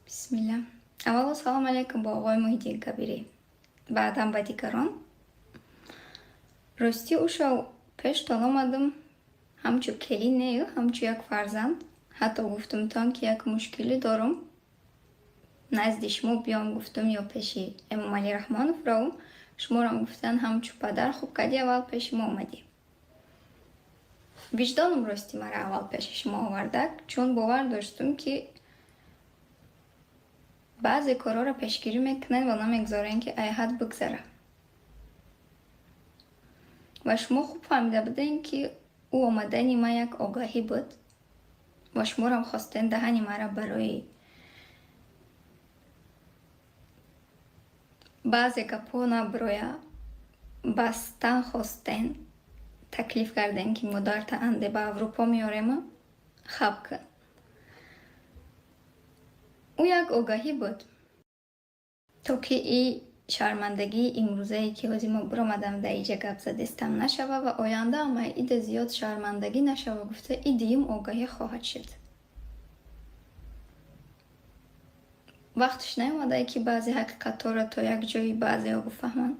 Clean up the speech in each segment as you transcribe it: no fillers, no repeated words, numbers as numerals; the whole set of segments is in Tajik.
Бисмилла. Аввало, салом алейкум ба оғои Муҳиддин Кабирӣ, баъдан ба дигарон. Ростӣ, ӯшав пештон омадам ҳамчу келин нею, ҳамчу як фарзанд. Ҳатто гуфтумтон, ки як мушкилӣ дорум, назди шумо биём, гуфтум, ё пеши Эмомалӣ Раҳмонов равм. Шуморам гуфтан, ҳамчу падар хуб кардӣ, аввал пеши мо омадӣ. Виҷдоном, ростӣ, мара аввал пеши шумо овардак, чун бовар доштум, ки баъзе корҳоро пешгирӣ мекунед ва намегузорем, ки ай ҳад бигзара. Ва шумо хуб фаҳмида будем, ки ӯ омадани ман як огаҳӣ буд ва шуморам хостем даҳани мара барои баъзе гапҳо наброя бастан хостен, таклиф кардем, ки модарта анде ба Аврупо меорему хаб кун. Ӯ як огаҳӣ буд, то ки и шармандагии имрӯзае, ки ҳозир мо биромадам дар иҷа гап задестам, нашава ва оянда ам ида зиёд шармандагӣ нашава гуфта, и дуюм огаҳӣ хоҳад шуд. Вақташ наомадае, ки баъзе ҳақиқатҳоро то як ҷои баъзеҳо бифаҳманд.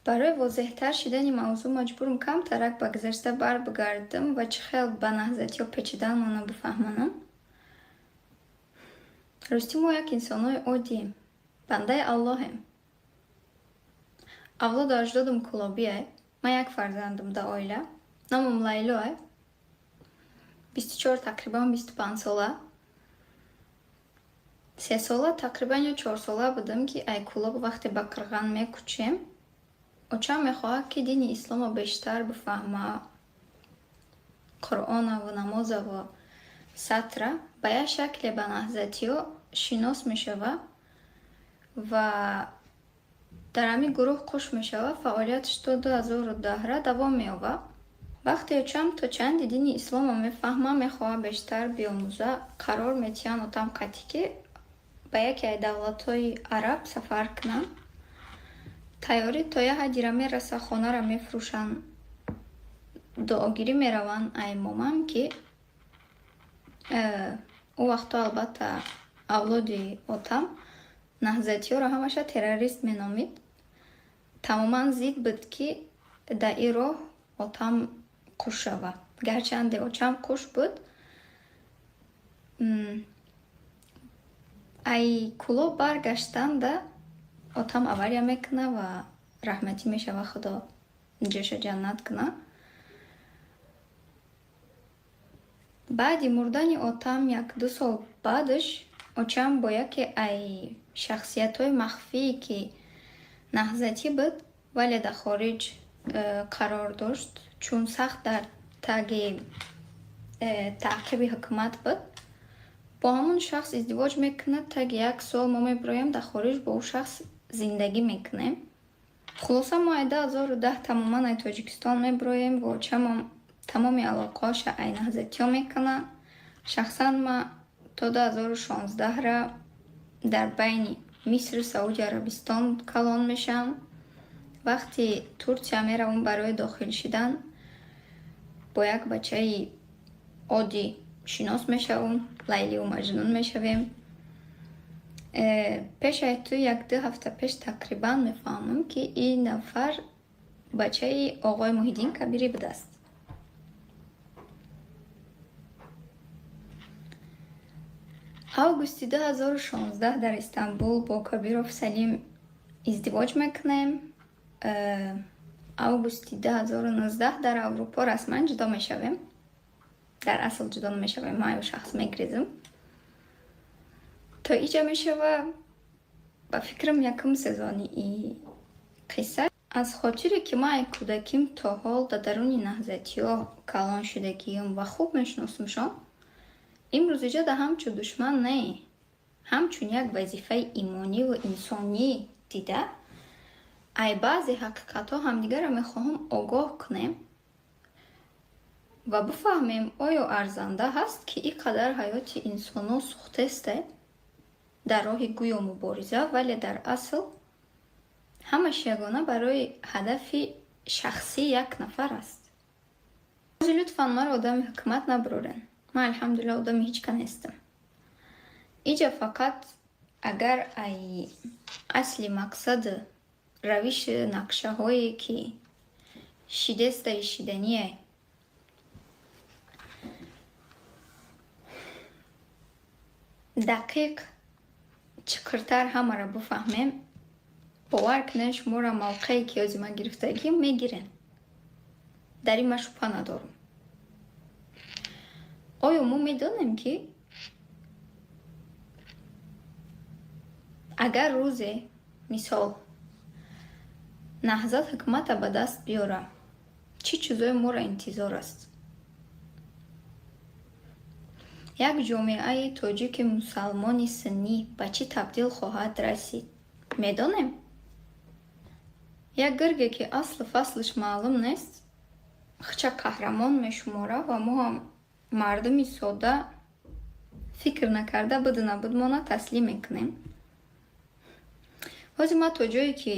Барои возеҳтар шидани мавзӯъ маҷбурм камтарак ба гузашта барбигардам ва чӣ хел ба наҳзатиҳо печиданмонро бифаҳмонам. Ростӣ, мо як инсонҳои оддием, бандаи Аллоҳем. Авлоду аҷдодум кулобие, ман як фарзандум дар оила, номам Лайлоа, 24, тақрибан 25 сола. 3 сола тақрибан ё 4 сола будам, ки ай Кулоб вақте ба Қирған мекӯчем, очам мехоҳад, ки дини исломро бештар бифаҳма, Қуръонаву намозаву сатра. Ба як шакле ба наҳзатиҳо шинос мешава ва дар ҳамин гурӯҳ қуш мешава. Фаъолияташ то 2010-ра давом меёбад. Вақте очам то чанде дини исломро мефаҳма, мехоҳад бештар биомӯза, қарор метиҳанд отам қатъӣ, ки ба яке аз давлатҳои араб сафар кунанд. Тайёрӣ то як ҳаддира мераса, хонаро мефурӯшанд, дуогирӣ мераванд ай момам, ки ӯ вақтҳо, албатта, авлоди отам наҳзатиҳоро ҳамаша террорист меномид. Тамоман зид буд, ки дар ин роҳ отам қуш шава. Гарчанде очам қуш буд, ай Кулоб баргаштанда отам авария мекуна ва раҳматӣ мешава, Худо ҷоша ҷаннат куна. Баъди мурдани отам як-ду сол баъдаш очам бо яке ай шахсиятҳои махфие, ки наҳзатӣ буд, вале дар хориҷ қарор дошт, чун сахт дар таги таъқиби ҳукумат буд, бо ҳамон шахс издивоҷ мекунад. Таги як сол мо мебироем, дар хориҷ бо ӯ шахс зиндагӣ мекунем. Хулоса, мо ай 2010 тамоман ай Тоҷикистон мебироем ва очамам тамоми алоқаҳоша ай наҳзатиҳо мекунад. Шахсан ман то 2016-ра дар байни Мисру Сауди Арабистон калон мешавам. Вақти Турсия меравам барои дохил шидан, бо як бачаи оддӣ шинос мешавам, Лайливу Маҷнун мешавем. Пешаи ту як-ду ҳафта пеш тақрибан мефаҳмам, ки ин нафар бачаи оғои Муҳиддин Кабирӣ будааст. Августи 2016 дар Истанбул бо Кабиров Салим издивоҷ мекунем. Августи 2019 дар Аврупо расман ҷудо мешавем. Дар асл ҷудо намешавем, ман аю шахс мегрезам. То иҷа мешава, ба фикрам, якум сезони и қисса. Аз хотире ки ман ай кӯдаким то ҳол дар даруни наҳзатиҳо калон шудагиам ва хуб мешиносумшон, имрӯз иҷа да ҳамчун душман не, ҳамчун як вазифаи имониву инсонӣ дида, ай баъзе ҳақиқатҳо ҳамдигарро мехоҳам огоҳ кунем ва бифаҳмем, оё арзанда ҳаст, ки ин қадар ҳаёти инсонҳо сӯхтесте дар роҳи гӯё мубориза, вале дар асл ҳамаш ягона барои ҳадафи шахсии як нафар аст. Лутфан, маро одами ҳукумат набурорен. Ман, алҳамдулилла, одами ҳеҷ ка нестам. Иҷа фақат агар ай асли мақсаду равиши нақшаҳое, ки шидестаи шиданиай, дақиқ чиқиртар ҳамаро бифаҳмем, бовар кунед, шуморо мавқее, ки ҳози ман гирифтагӣ, мегирен. Дар ин ман шубҳа надорам. Оё мо медонем, ки агар рӯзе, мисол, Наҳзат ҳукумата ба даст биёра, чӣ чизое моро интизор аст? Як ҷомеаи тоҷики мусалмони суннӣ ба чӣ табдил хоҳад расид, медонем? Як гирге, ки аслу фаслаш маълум нест, хича қаҳрамон мешумора ва мо ҳам мардуми содда фикр накарда буду набуд мона таслим мекунем. Ҳозир ман то ҷое, ки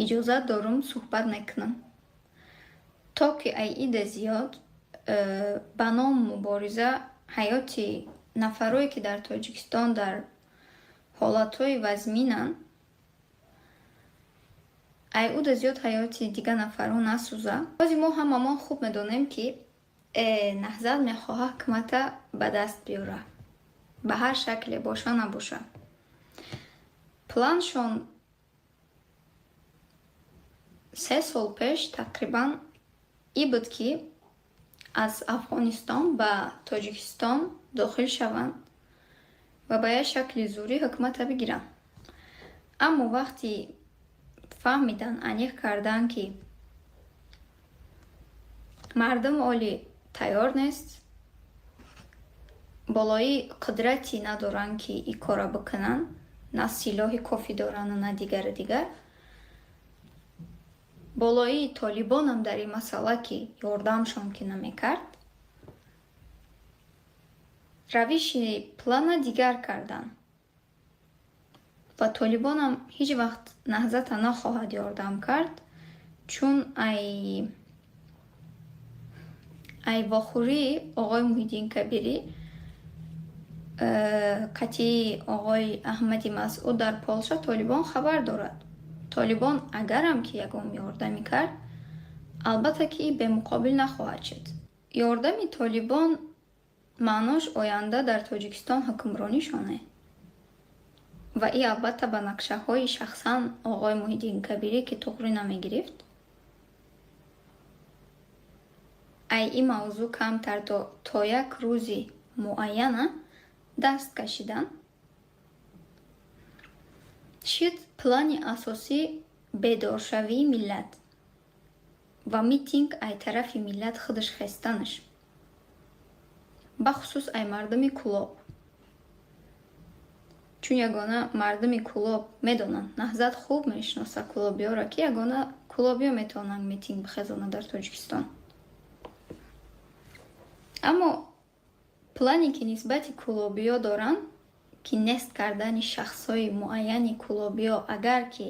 иҷозат дорум, суҳбат мекунам, то ки ай ида зиёд ба ном мубориза ҳаёти нафарое, ки дар Тоҷикистон дар ҳолатҳои вазминанд, ай уда зиёд ҳаёти дигар нафарҳо насӯза. Ҳозир мо ҳамамон хуб медонем, ки Наҳзат мехоҳад ҳукумата ба даст биёра, ба ҳар шакле боша набоша. Планшон 3 сол пеш тақрибан и буд, ки аз Афғонистон ба Тоҷикистон дохил шаванд ва ба як шакли зӯрӣ ҳукумата бигиранд. Аммо вақти фаҳмидан, аниқ карданд, ки мардум оли тайёр нест, болои қудрате надоранд, ки ин корро бикунанд, на силоҳи кофӣ дорану на дигару дигар, болои толибонам дар ин масъала ки ёрдамшон ки намекард, равиши плана дигар карданд ва толибонам ҳеҷ вақт Наҳзата нахоҳад ёрдам кард, чун ай вохӯрии оғои Муҳиддин Кабирӣ қатъии оғои Аҳмади Масъуд дар Полша Толибон хабар дорад. Толибон агарам ки ягон ёрдамӣ кард, албатта ки бемуқобил нахоҳад шуд. Ёрдами толибон маънош оянда дар Тоҷикистон ҳукмронишоне ва и албатта ба нақшаҳои шахсан оғои Муҳиддин Кабирӣ, ки туғрӣ намегирифт, ай ин мавзӯъ камтар то як рӯзи муайяна даст кашидан шуд. Плани асосӣ бедоршавии миллат ва митинг ай тарафи миллат худаш хестанаш, бахусус ай мардуми Кӯлоб, чун ягона мардуми Кӯлоб медонанд, Наҳзат хуб мешиноса кӯлобиёро, ки ягона кӯлобиё метавонанд митинг бихезонанд дар Тоҷикистон. Аммо плане, ки нисбати кӯлобиё доранд, ки нест кардани шахсҳои муайяни кӯлобиё, агар ки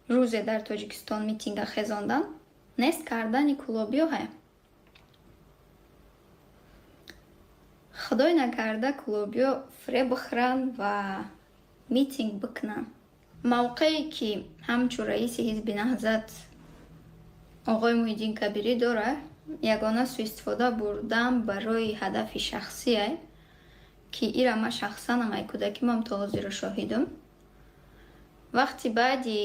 рӯзе дар Тоҷикистон митинга хезонданд, нест кардани кӯлобиё ҳая. Худой накарда, кӯлобиё фиреб бихӯранд ва митинг бикунанд. Мавқее, ки ҳамчун раиси ҳизби Наҳзат оғои Муҳиддин Кабирӣ дорад, ягона суистифода бурдан барои ҳадафи шахсие, ки ира ман шахсанам ай кӯдакимам то ҳозиро шоҳидам. Вақти баъди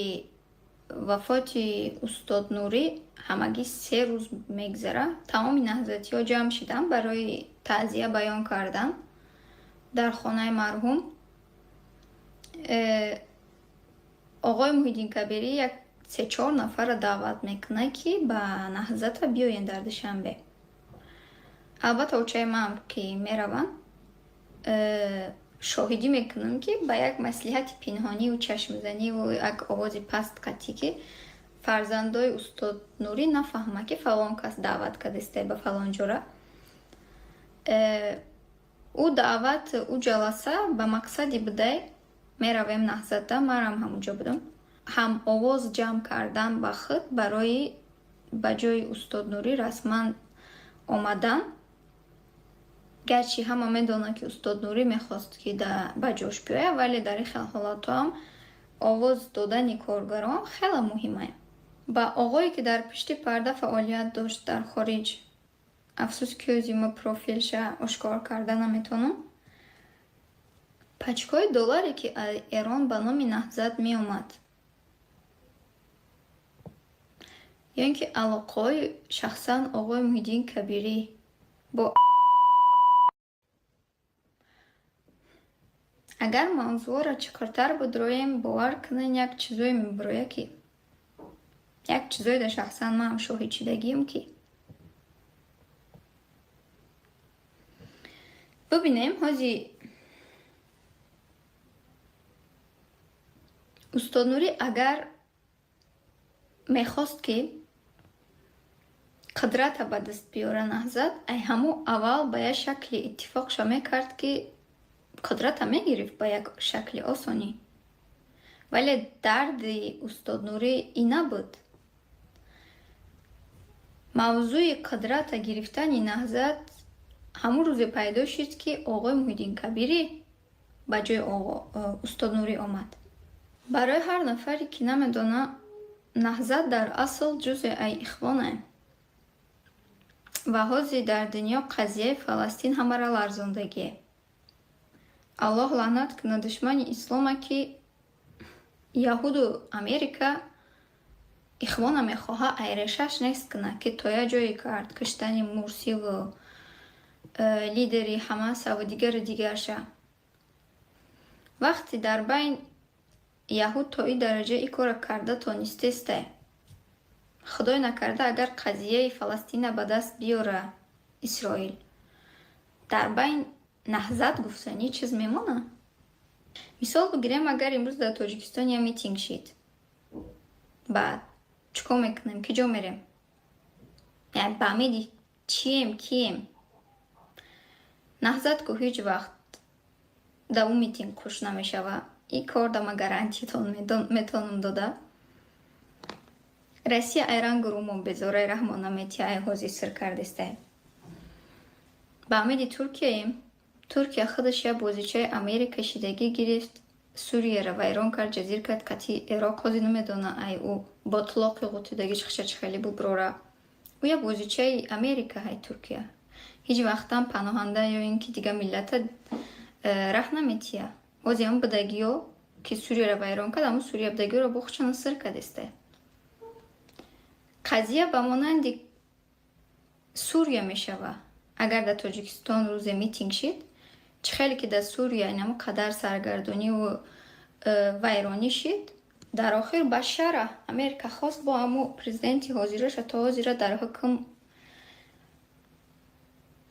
вафоти устод Нурӣ ҳамагӣ 3 рӯз мегзара, тамоми наҳзатиҳо ҷамъ шиданд барои таъзия баён кардан дар хонаи марҳум. Оғои Муҳиддин Кабирӣ як се-чор нафарро даъват мекунад, ки ба Наҳзата биёен дар Душанбе. Албатта, очаи ман ки мераванд, шоҳидӣ мекунам, ки ба як маслиҳати пинҳониву чашмзаниву як овози паст қатъӣ, ки фарзандои устод Нурӣ нафаҳмад, ки фалон кас даъват кардистай ба фалон ҷора. Ӯ даъват, ӯ ҷаласа ба мақсади будай, меравем Наҳзата, манам ҳамонҷо будам, ҳамовоз ҷамъ кардан ба худ барои ба ҷои устод Нурӣ расман омадан. Гарчи ҳама медонад, ки устод Нурӣ мехост, ки ба ҷош биёяд, вале дар ин хел ҳолатҳоам овоз додани коргарон хеле муҳим ае. Ба оғое, ки дар пишти парда фаъолият дошт дар хориҷ, афсӯс, ки ҳози ма профилша ошкор карда наметавонам, пачкаҳои долларе, ки аз Эрон ба номи Наҳзат меомад, ё ин ки алоқаҳои шахсан оғои Муҳиддин Кабирӣ бо. Агар мавзӯъро чуқуртар бидроем, бовар кунед, як чизое мебирояд, ки як чизое дар шахсан ман ҳам шоҳид шидагием, ки бибинем. Ҳози устод Нурӣ агар мехост, ки қудрата ба даст биёра Наҳзат, ай ҳамун аввал ба як шакли иттифоқша мекард, ки қудрата мегирифт ба як шакли осонӣ. Вале дарди устод Нурӣ и набуд. Мавзӯи қудрата гирифтани Наҳзат ҳамун рӯзе пайдо шуд, ки оғои Муҳиддин Кабирӣ ба ҷои устод Нурӣ омад. Барои ҳар нафаре, ки намедона, Наҳзат дар асл ҷузе ай ихвонае. Ва ҳозир дар дунё қазияи Фаластин ҳамаро ларзондагие. Аллоҳ лаънат кунад душмани ислома, ки яҳуду Америка ихвона мехоҳад ай решаш нест кунад, ки то як ҷое кард куштани Мурсиву лидери Ҳамасаву дигару дигарша. Вақте дар байн яҳуд то ин дараҷа ин корро карда тонистестай, худой накарда, агар қазияи Фаластина ба даст биёра Исроил, дар байн Наҳзат гуфтанӣ чиз мемонад? Мисол бигирем, агар имрӯз дар Тоҷикистон як митинг шид, баъд чӣ кор мекунем, ки ҷо мерем, яъне ба умеди чием, кием? Наҳзат ку ҳеҷ вақт дар ӯ митинг хуш намешавад. Ин кор да ма гарантиятон метавонам дода. Россия ай рангу рӯмон безораи раҳмон наметиҳа, ай ҳозир сир кардестай. Ба умеди Туркияем? Туркия худаш як бозичаи Америка шидагӣ гирифт, Сурияро вайрон кард, ҷазир кард, қатъи Ироқ ҳозир намедона, ай ӯ ботлоқи ғутидагиш хиша чӣ хеле буброра. Ӯ як бозичаи Америка ҳай Туркия. Ҳеҷ вақтам паноҳанда ё ин ки дигар миллата раҳ наметиҳа. Ҳозир ҳамн будагиё, ки Сурияро вайрон кард, ҳамн Сурия будагиёро бо худшона сир кардестай. Қазия ба монанди Сурия мешава. Агар дар Тоҷикистон рӯзе митинг шид, чӣ хеле ки дар Сурия инаму қадар саргардониву вайронӣ шид, дар охир Башара Америка хост, бо ҳамун президенти ҳозираша то ҳозира дар ҳукм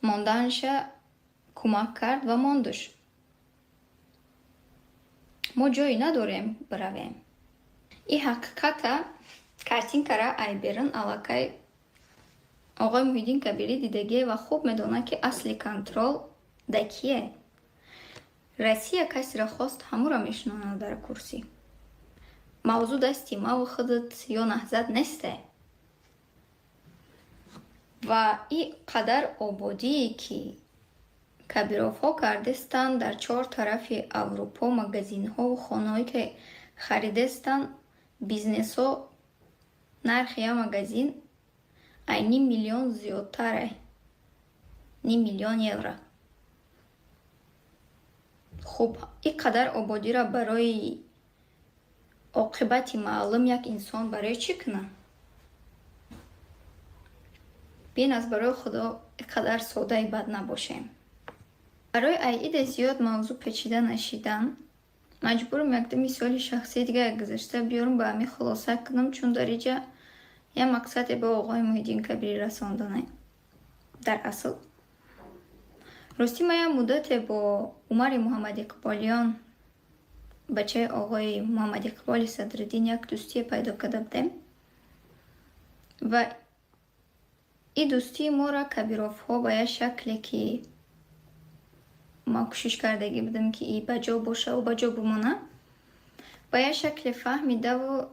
монданша кӯмак кард ва мондуш. Мо ҷое надорем биравем. Ин ҳақиқата картинкара ай берун аллакай оғои Муҳиддин Кабирӣ дидагие ва хуб медонад, ки асли контрол да кие. Россия касеро хост, ҳамуро мешинонад дар курсӣ. Мавзӯъ дасти маву худат ё Наҳзат несте. Ва ин қадар ободие, ки кабировҳо кардестанд дар чор тарафи Аврупо, магазинҳову хонаҳое, ки харидестанд, бизнесҳо, нархи як магазин ай ним миллион зиёдтар, ним миллион евро. Хуб, ин қадар ободиро барои оқибати маълум як инсон барои чӣ кунад? Бин, аз барои Худо ин қадар содаи бад набошем. Барои ай иде зиёд мавзӯъ печида нашидан, маҷбурам якду мисоли шахсии дигар гузашта биёрам, ба ҳамин хулоса кунам, чун дар инҷа як мақсаде ба оғои Муҳиддин Кабирӣ расонданае. Дар асл. Ростӣ, ман як муддате бо Умари Муҳаммадиқболиён, бачаи оғои Муҳаммадиқболи Садриддин, як дӯстие пайдо карда будем. Ва ин дӯстии моро кабировҳо ба як шакле, ки ман кӯшиш кардагӣ будам, ки и ба ҷо бошаву ба ҷо бимонад, ба як шакле фаҳмидаву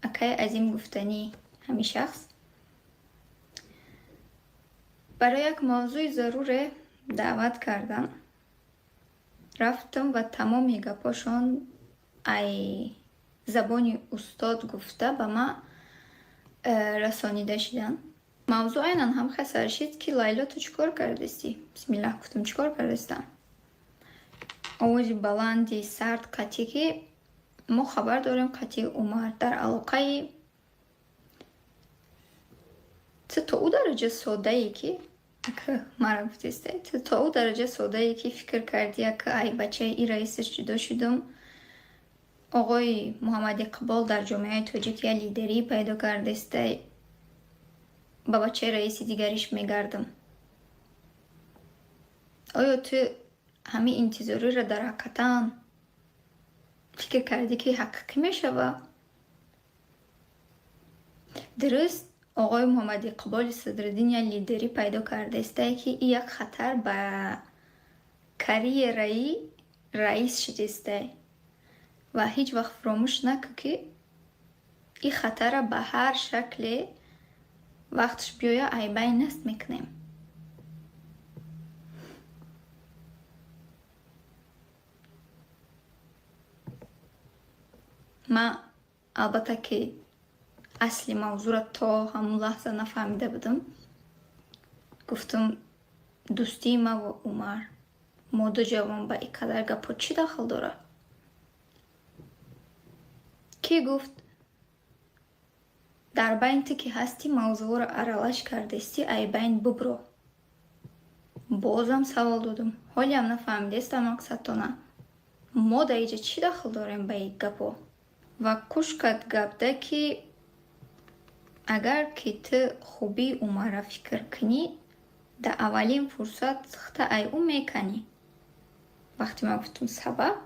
акаи Азим гуфтанӣ ҳамин шахс барои як мавзӯи заруре Даъват карданд. Рафтам ва тамоми гапҳошон ай забони устод гуфта ба ман расонида шиданд. Мавзӯъ айнан ҳам хел сар шид, ки Лайло, ту чӣ кор кардастӣ? Бисмиллаҳ, гуфтам, чӣ кор кардастам? Овози баланди сард қатъӣ, ки мо хабар дорем, қатъи Умар дар алоқаи ту, то ӯ дараҷа соддае, ки ака мара гуфтесте, ту то ӯ дараҷа соддае, ки фикр кардӣ, ака ай бачаи и раисаш ҷудо шудум, оғои Муҳаммад Иқбол дар ҷомеаи тоҷик як лидерӣ пайдо кардестай, ба бачаи раиси дигариш мегардам. Оё ту ҳамин интизориро дар ҳақиқатан фикр кардӣ, ки ҳақиқӣ мешава? Дуруст, оғои Муҳаммад Иқболи Садриддин як лидерӣ пайдо кардастае, ки и як хатар ба карьераи раис шидистай ва ҳеҷ вақт фуромӯш накун, ки и хатарра ба ҳар шакле вақташ биёя айбай наст мекунем. Ман албатта ки асли мавзӯъро то ҳамон лаҳза нафаҳмида будам. Гуфтам, дӯстии ма ва Умар, мо ду ҷавон, ба ин қадар гапҳо чӣ дахл дорад? Кӣ гуфт, дар байн ту ки ҳастӣ, мавзӯъро аралаш кардастӣ, айбайн бубро. Бозам савол додум, ҳолиам нафаҳмидестам мақсадтона. Мо дар иҷа чӣ дахл дорем ба ин гапҳо? Ва кӯш кард гапда, ки агар ки ту хубии Умарра фикр кунӣ, дар аввалин фурсат хта ай ӯ меканӣ. Вақте ман гуфтум сабаб,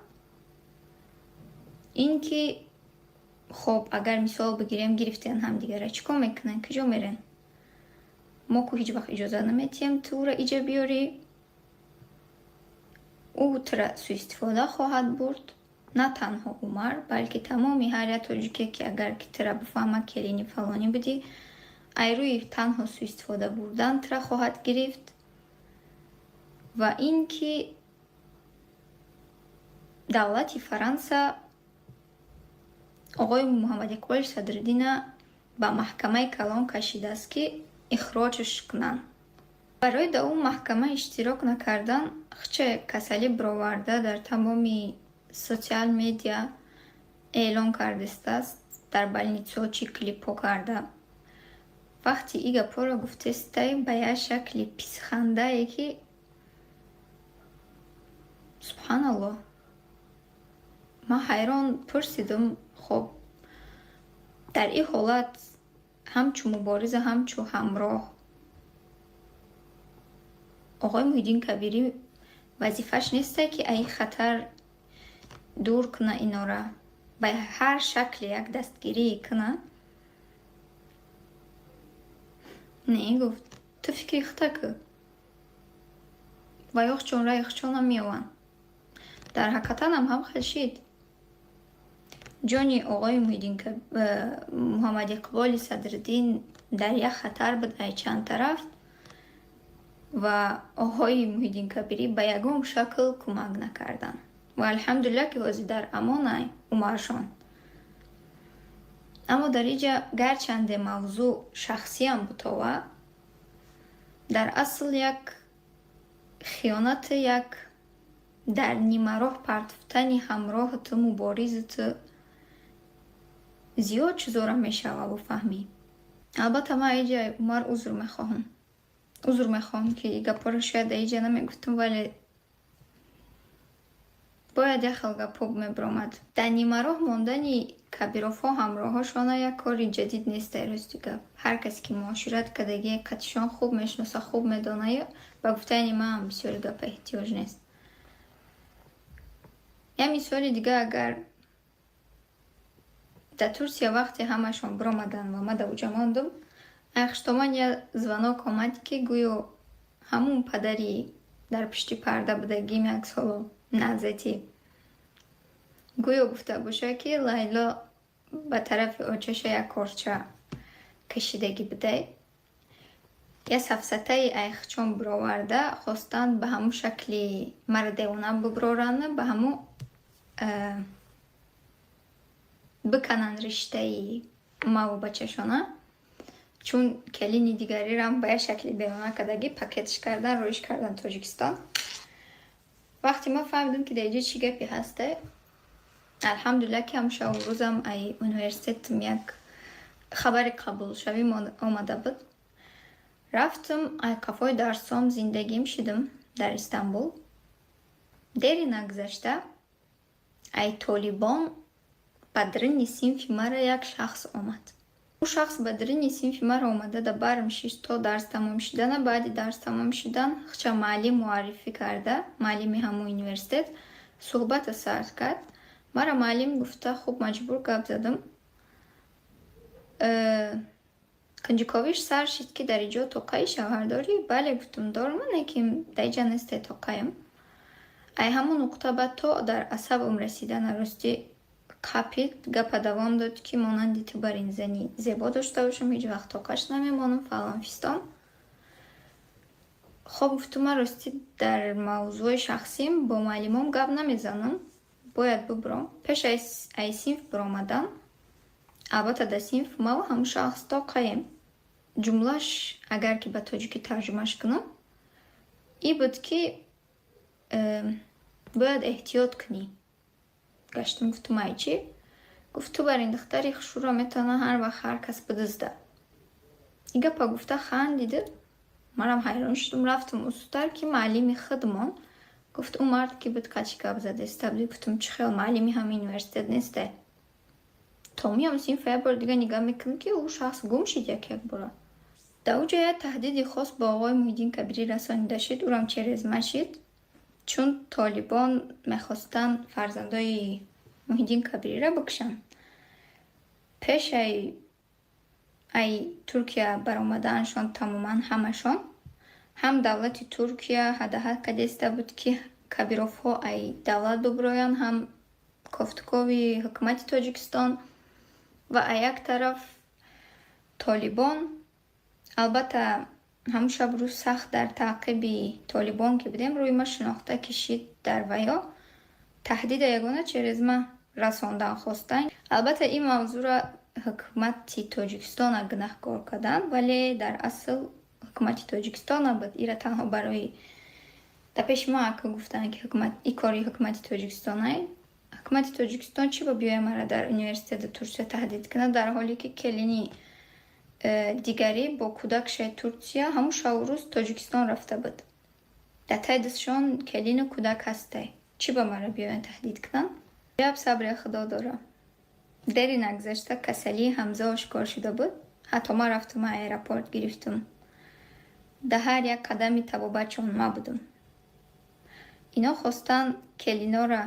ин ки хоб, агар мисол бигирем, гирифтен ҳамдигарра, чӣ кор мекунанд, куҷо мерен? Мо ку ҳеҷ вақт иҷоза наметиҳем ту ӯро иҷа биёрӣ. Ӯ тура суистифода хоҳад бурд. На танҳо Умар, балки тамоми ҳар як тоҷике, ки агар ки тура бифаҳмад, келини фалонӣ будӣ, ай рӯи танҳо суистифода бурдан тура хоҳад гирифт. Ва ин ки давлати Фаранса оғои Муҳаммад Иқболи Садриддина ба маҳкамаи калон кашидааст, ки ихроҷаш кунанд. Барои дар он маҳкама иштирок накардан хча касалӣ бироварда, дар тамоми социал медиа эълон кардастааст, дар больницаҳо чӣ клипҳо карда. Вақти и гапҳоро гуфтестай ба як шакли писхандае, ки субҳаналлоҳ, ман ҳайрон пурсидум, хоб, дар ин ҳолат ҳамчун мубориза, ҳамчун ҳамроҳ оғои Муҳиддин Кабирӣ вазифааш несте, ки ай хатар дур куна инора, ба ҳар шакле як дастгирӣ куна? Не, гуфт, ту фикри хута кӯ ва ёхчон раи хучонам меёванд. Дар ҳақиқатанам ҳам хел шид. Ҷони оғои Муҳаммад Иқболи Садриддин дар як хатар буд ай чанд тараф ва оғои Муҳиддин Кабирӣ ба ягон шакл кӯмак накарданд. Ва алҳамдулиллаҳ, ки ҳозир дар амон ай Умаршон. Аммо дар инҷа гарчанде мавзӯъ шахсиам бутова, дар асл як хиёнати, як дар нимароҳ партофтани ҳамроҳату муборизату зиёд чизоро мешава буфаҳмӣ. Албатта, ман инҷа Умар узр мехоҳам. Узр мехоҳам, ки гапҳоро шояд дар инҷа намегуфтам, вале бояд як хел гапҳо мебиромад. Дар нимароҳ мондани кабировҳо ҳамроҳошона як кори ҷадид нест, дар рости гап. Ҳар касе ки муошират кардагӣ, қатишон хуб мешиноса, хуб медонаю, ба гуфтани ман бисёри гапа эҳтиёҷ нест. Як мисоли дига, агар дар Турсия вақте ҳамашон биромаданд ва ман дар уҷа мондум, айхштоман як звонок омад, ки гӯё ҳамун падари дар пишти парда будагим як соло наҳзатӣ гӯё гуфта бошад, ки Лайло ба тарафи очаша як корча кашидагӣ будай. Як сафсатаи айхчон бироварда хостанд, ба ҳамун шакли мара девона биброранд, ба ҳамун бикананд риштаи маву бачашона, чун келини дигарирам ба як шакли девона кардагӣ, пакетш кардан, роиш кардан Тоҷикистон. Вақте ман фаҳмидам, ки дар инҷо чӣ гапе ҳасте, алҳамдулилла, ки ҳамун шабу рӯзам ай университетам як хабари қабулшавӣ омада буд. Рафтам, ай қафои дарсом зиндагим шидам дар Истанбул. Дери нагузашта ай толибон ба даруни синфи мара як шахс омад. Ӯ шахс ба даруни синфи мара омада, да барм шишт то дарс тамом шидана. Баъди дарс тамом шудан хча муаллим муаррифӣ карда, муаллими ҳамун университет суҳбата сар кард. Мара муаллим гуфта, хуб, маҷбур гап задам. Кунҷиковиш сар шид, ки дар иҷо тоқаи шавҳар дорӣ? Бале, гуфтам, дорам, лекин дар иҷа несте тоқаям. Ай ҳамун нуқта баъд то дар асабам расидана, ростӣ, қапид, гапа давом дод, ки монанди ту бар ин зани зебо дошта бошам, ҳеҷ вақт тоқаш намемонам, фалон фистон. Хоб, гуфтум, ман ростӣ дар мавзӯи шахсим бо муаллимом гап намезанам, бояд бубуром. Пеш ай синф биромадан, албатта, дар синф маву ҳамун шахс тоқаем. Ҷумлаш, агар ки ба тоҷикӣ тарҷумаш кунам, и буд, ки бояд эҳтиёт кунӣ. Гаштам, гуфтум: «Ай чӣ?» Гуфт: «Ту бар ин духтари хушрӯро метавона ҳар вақт ҳар кас бидузда». Ин гапа гуфта, хандиду манам ҳайрон шудам. Рафтам устар, ки муаллими худмон гуфт: «Ӯ мард ки буд, қачи гап задеста буди?» Гуфтум: «Чӣ хел, муаллими ҳамин университет несте?» То меом синфа, як бор дига нигоҳ мекунам, ки ӯ шахс гум шид як якбора. Дар ӯ ҷо як таҳдиди хос ба оғои Муҳиддин Кабирӣ расонида шид, ӯрам через ма шид, чун толибон мехостанд фарзандои Муҳиддин Кабириро бикушанд. Пешай ай Туркия баромадааншон тамоман ҳамашон, ҳам давлати Туркия ҳадаҳат кадеста буд, ки Кабировҳо ай давлат бубуроянд, ҳам кофтукови ҳукумати Тоҷикистон ва а як тараф толибон. Албатта, ҳамун шаб рӯз сахт дар таъқиби толибон ки будем, рӯи ма шинохта кишид дар ваё таҳдида ягона через ма расондан хостанд. Албатта, ин мавзӯъро ҳукумати Тоҷикистона гунаҳкор карданд, вале дар асл ҳукумати Тоҷикистон набуд. Ира танҳо барои дар пеши ма ака гуфтанд, ки ин кори ҳукумати Тоҷикистонай. Ҳукумати Тоҷикистон чӣ ба биёя мара дар университети Турсия таҳдид кунад, дар ҳоле ки келини дигарӣ бо кӯдакшаи Турсия ҳамун шаву рӯз Тоҷикистон рафта буд? Дар таи дастшон келину кӯдак ҳастай, чӣ ба мара биёянд таҳдид кунанд? Яб сабре Худо дора. Дери нагузашта касалии Ҳамза ошкор шуда буд. Ҳатто ман рафтум, аэропорт гирифтум, дар ҳар як қадами табобатшон ма будум. Ино хостанд келинора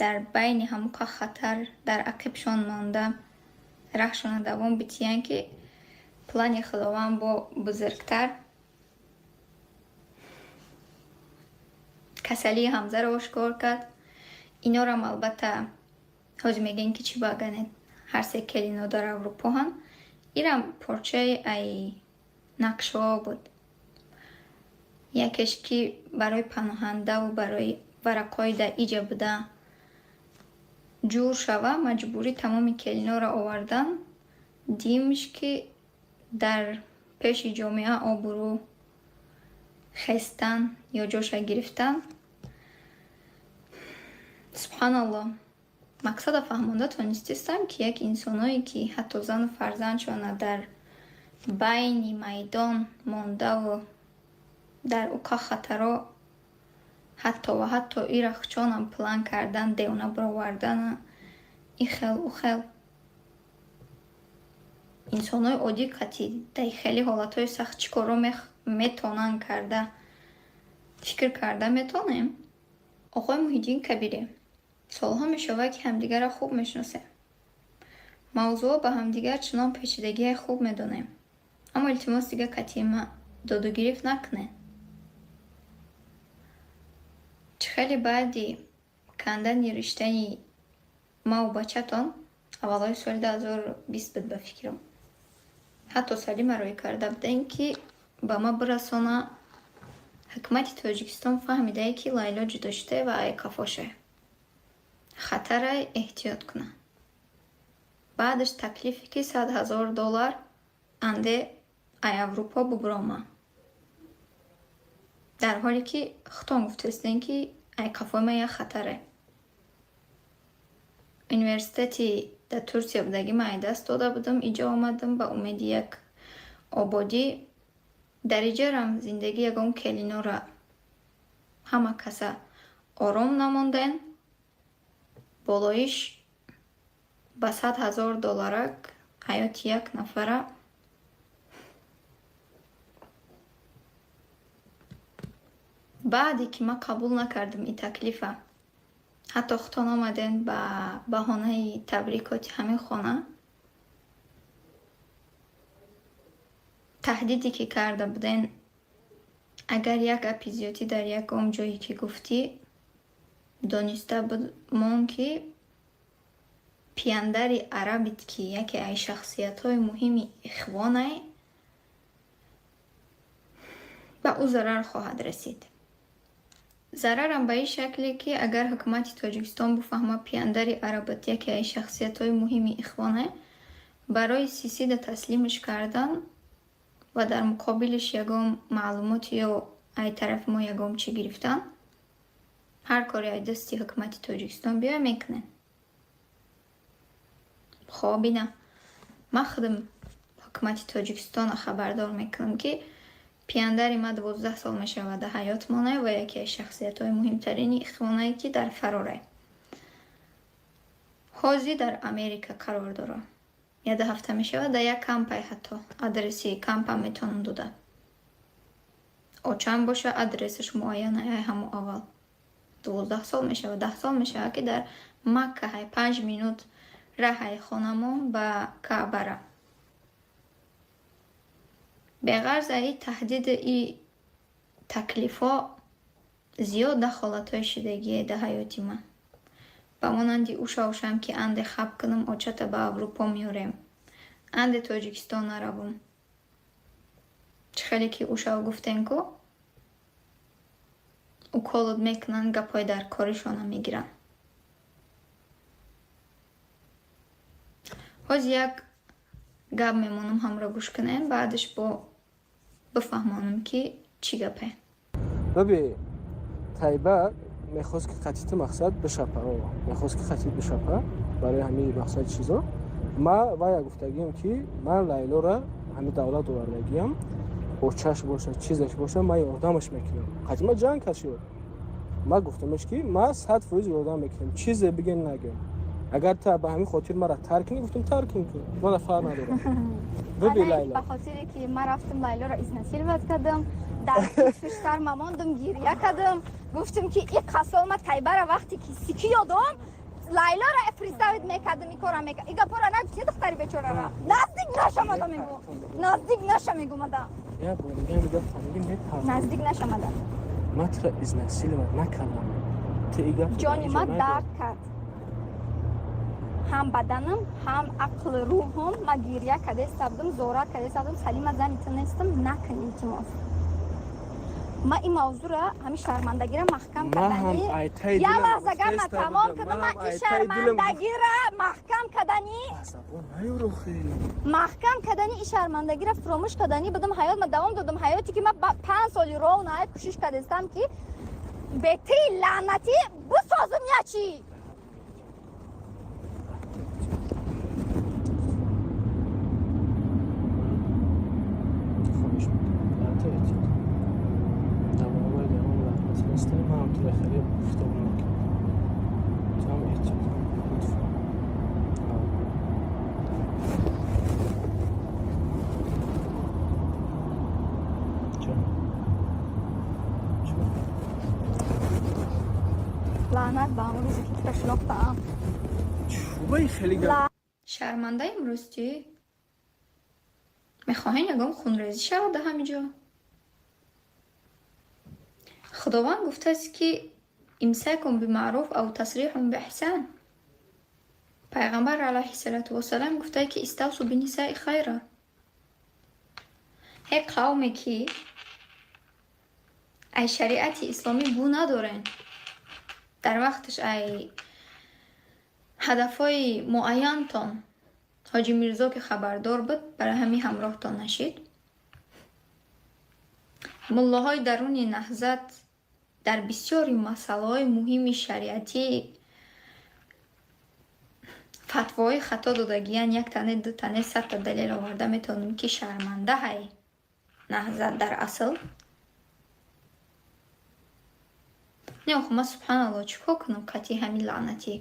дар байни ҳамуқа хатар дар ақибшон монда, раҳшона давом битиянд, ки плани Худованд бо бузургтар касалии Ҳамзаро ошкор кард. Инорам, албатта, ҳозир мегӯем, ки чӣ баганед, ҳар се келино дар Аврупоҳанд. Ирам порчаи ай нақшаҳо буд. Якеш, ки барои паноҳандаву барои варақҳои дар иҷа буда ҷур шава, маҷбурӣ тамоми келиноро овардан. Димш, ки дар пеши ҷомеа обрӯ хестан ё ҷоша гирифтан. Субҳаналлоҳ, мақсада фаҳмонда тонистистам, ки як инсоное, ки ҳатто зану фарзандшона дар байни майдон мондаву дар уқа хатаро, ҳатто ва ҳатто ирахчонам план кардан, девона бировардана, и хел у хел инсонҳои оддӣ қатъи дар хеле ҳолатҳои сахт чӣ корро метавонанд карда, фикр карда метавонем. Оғои Муҳиддин Кабирӣ, солҳо мешавад, ки ҳамдигарро хуб мешиносем, мавзӯъҳо ба ҳамдигар чунон печидагие хуб медонем, аммо илтимос, дигар қатъи ма додугирифт накунед. Чӣ хеле баъди кандани риштаи маву бачатон, аввалҳои соли 2020 буд, ба фикрам, ҳатто Салима рӯй карда будем, ки Ба ман бирасона, ҳукумати Тоҷикистон фаҳмидае, ки Лайло ҷудо шудае ва ай қафошае. Хатарай, эҳтиёт куна. Баъдаш таклифе, ки 100 000 доллар анде ай Аврупо бубурома. Дар ҳоле ки худтон гуфтастем, ки ай қафои ман як хатаре. Университети дар Турсия будагӣ ман ай даст дода будам, иҷо омадам ба умеди як ободӣ. Дар иҷарам зиндагӣ ягон келинора ҳама каса ором намонден. Болоиш ба 100 000 долларак ҳаёти як нафара. Баъде ки ман қабул накардам ин таклифа, ҳатто худтон омаден ба баҳонаи табрикоти ҳамин хона, таҳдиде ки карда буден, агар як гапи зиёдӣ дар ягон ҷое ки гуфтӣ, дониста мон, ки пияндари арабит, ки яке аз шахсиятҳои муҳими ихвонай, ба ӯ зарар хоҳад расид. Зарарам ба ин шакле, ки агар ҳукумати Тоҷикистон бифаҳма, пияндари арабат яке аз шахсиятҳои муҳими ихвонай, барои Сисида таслимаш кардан ва дар муқобилиш ягон маълумоти ё ай тарафи мо ягон чӣ гирифтан, ҳар коре ай дасти ҳукумати Тоҷикистон биёя, мекунем. Хоб, ина ман худам ҳукумати Тоҷикистонро хабардор мекунам, ки пияндари ма 12 сол мешавад дар ҳаёт монай ва яке аз шахсиятҳои муҳимтарини ихвонае, ки дар фарорай, ҳозир дар Америка қарор дорам, яду ҳафта мешавад дар як кампай, ҳатто адреси кампам метавонам дода. Очам боша, адресаш муайян ай ҳамо аввал. 12 сол мешавад, 10 сол мешавад, ки дар Макка ҳай, 5 минут раҳай хонамон ба Каъбара. Беғарз аи таҳдиду и таклифҳо, зиёд дахолатҳои шидагие дар ҳаёти ман, ба монанди ӯ шавшам, ки анде хаб кунам, очата ба Аврупо меорем, анде Тоҷикистон наравум. Чӣ хеле ки ӯ шав гуфтем, ку уколот мекунанд, гапҳои дар коришона мегиранд. Ҳозир як гап мемонам, ҳамро гӯш кунем, баъдаш бо бифаҳмонам, ки чӣ гапе. Баби, Тайба мехост, ки қатити мақсад бишапа, мехост, ки қатит бишапа. Барои ҳамин мақсади чизо ма вая гуфтагиам, ки ман Лайлора ҳамин давлат овардагиам, очаш боша, чизаш боша, ман ёрдамаш мекунам. Қатима ҷанг кашид. Ма гуфтамаш, ки ма 100% ёрдам мекунам, чизе биген, нагӯ. Агар та ба ҳамин хотир мара тарк кунӣ, гуфтам, тарк кун, мана фарқ надорам. Биби, Лайло. Ба хотире ки ман рафтам, Лайлоро изнасиловать кардам, дар фиштар мамондум, гиря кардам, гуфтам, ки и қасол ма Тайбара вақте ки сики ёдом, Лайлоро представить мекардам, и кора мекардам. И гапора нагуфти, духтари бечорара наздик нашамада, мегу, наздик наша, мегумада. Наздик нашамада. Ма тура изнасиловать накардам. Ҷони ма дард кард, ҳам баданам, ҳам ақли рӯҳум. Ма гиря кардеста будам, зора кардеста будам: «Салима, зани ту нестам, накун, илтимос». Ма ин мавзӯра, ҳамин шармандагира маҳкам кардани, як лаҳза гапма тамом кардам. Ма ин шармандагира маҳкам кардани, маҳкам кардани, ин шармандагира фуромӯш кардани будам. Ҳаёт ма давом додам, ҳаёте ки ма 5 соли ровно кӯшиш кардестам, ки бетии лаънатӣ бисозум ячи. Хоҳиш мекунам, эҳтиёт. Дар баробари ягон лаънатӣ нестем, ман ҳам туро хеле хитоб намекунам. Ту ҳам эҳтиёт кун, лутфан. Ҷон. Чӣ? Лаънат ба он рӯзе, ки туро шинохтаам. Чӯбаи хеле гап. Шармандаем, ростӣ. Мехоҳем ягон хунрезӣ шавад дар ҳамин ҷо? Худованд гуфтааст, ки имсакун бимаъруф ав тасриҳун биэҳсан. Пайғамбар алайҳиссалоту вассалам гуфтае, ки иставсу бинисаи хайра. Ҳе қавме, ки ай шариати исломӣ бу надорен, дар вақташ ай ҳадафҳои муайянтон Ҳоҷи Мирзо ки хабардор буд, барои ҳамин ҳамроҳтон нашид. Муллоҳои даруни Наҳзат дар бисёри масъалаҳои муҳими шариатӣ фатвоҳои хато додагиян. Як тане, ду тане, 100-та далел оварда метавонем, ки шарманда ҳай Наҳзат дар асл. Не, охо, ман, субҳаналло, чӣ кор кунам қатъи ҳамин лаънатӣ?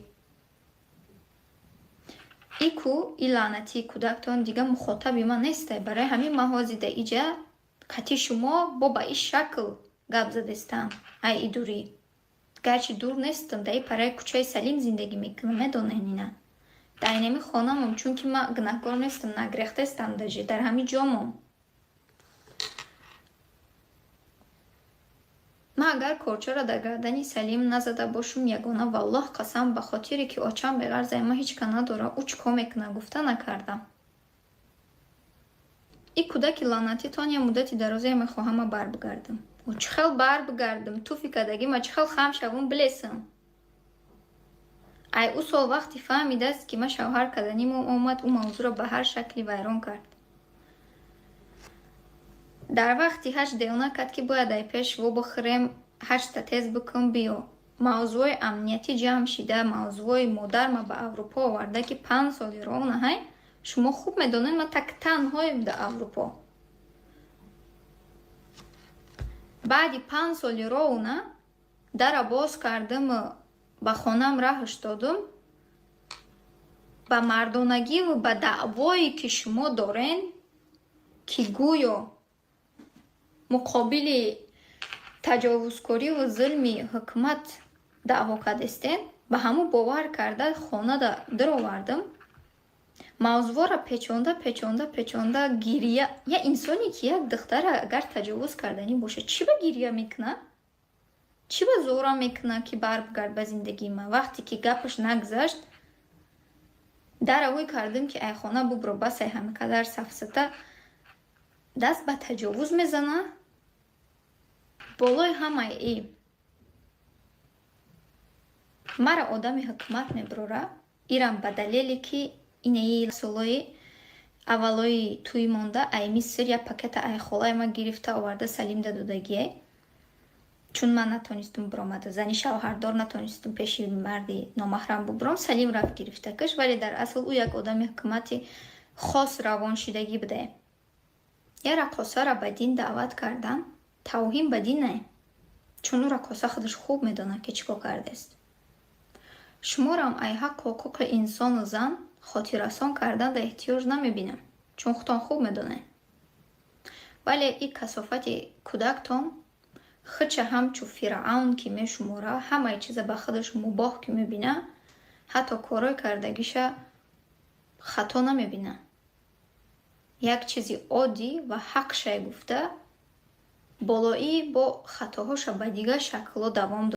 И ку и лаънатии кӯдактон дига мухотаби ман нестай. Барои ҳамин ман ҳозир дар иҷа қатъи шумо бо ба ин шакл гап задестам. Ай и дурӣ. Гарчи дур нестам, дар и параи кӯчаи Салим зиндагӣ мекунам, медонед ина. Дар инами хонамам, чунки ман гунаҳкор нестам, нагрехтестам даже, дар ҳамин ҷомом. Ман агар корчаро дар гардани Салим назада бошум, ягона, валлоҳ қасам, ба хотире ки очам беғарзаи ман ҳеҷ ка надора, ӯ чӣ кор мекунад гуфта накардам. И кӯдаки лаънатитон я муддати дарозе мехоҳам ман барбигардам. Ӯ чӣ хел барбигардам? Туфи кардагӣ ма чӣ хел хам шавум, билесам? Ай ӯ сол вақте фаҳмидааст, ки ман шавҳар карданимом омад, ӯ мавзӯъро ба ҳар шакле вайрон кард. Дар вақти ҳаҷ девона кард, ки бояд ай пеш во бихӯрем, ҳаҷта тез бикун, биё. Мавзӯъҳои амниятӣ ҷамъ шида, мавзӯъҳои модарма ба Аврупо оварда, ки 5 соли ровно ҳай. Шумо хуб медонед, ман так танҳоем дар Аврупо. Баъди 5 соли ровно дара боз кардаму ба хонаам раҳш додум. Ба мардонагиву ба даъвое, ки шумо дорен, ки гӯё муқобили таҷовузкориву зулми ҳукумат даъво кардестен, ба ҳамун бовар карда хонада даровардам. Мавзӯъро печонда, печонда, печонда, гирия. Я инсоне, ки як духтара агар таҷовуз карданӣ бошад, чӣ ба гирия мекунад? Чӣ ба зӯра мекунад, ки барбигард ба зиндагии ман? Вақте ки гапаш нагузашт, дара ӯй кардам, ки ай хона бубро, басай ҳамиқадар сафсата, даст ба таҷовуз мезана. Болои ҳамаи и мара одами ҳукумат мебурора, ирам ба далеле, ки инаи солои аввалои тӯй монда ай Миср як пакета ай холаи ман гирифта оварда Салимда додагие, чун ман натонистум биромада, зани шавҳардор натонистум пеши марди номаҳрам бубуром. Салим рафт гирифта каш, вале дар асл ӯ як одами ҳукумати хос равоншидагӣ будае. Я раққосаро ба дин даъват кардан тавҳин ба дин не, чун ӯ раққоса худаш хуб медонад, ки чӣ кор кардааст. Шуморам ай ҳаққу ҳуқуқи инсону зан хотиррасон кардан да эҳтиёҷ намебинам, чун худтон хуб медонед. Вале и касофати кӯдактон худша ҳамчу фиръавн ки мешумора, ҳамаи чиза ба худаш мубоҳ ки мебина, ҳатто корҳои кардагиша хато намебина. Як чизи оддӣ ва ҳақшай гуфта, болоӣ бо хатоҳоша ба дигар шаклҳо давом.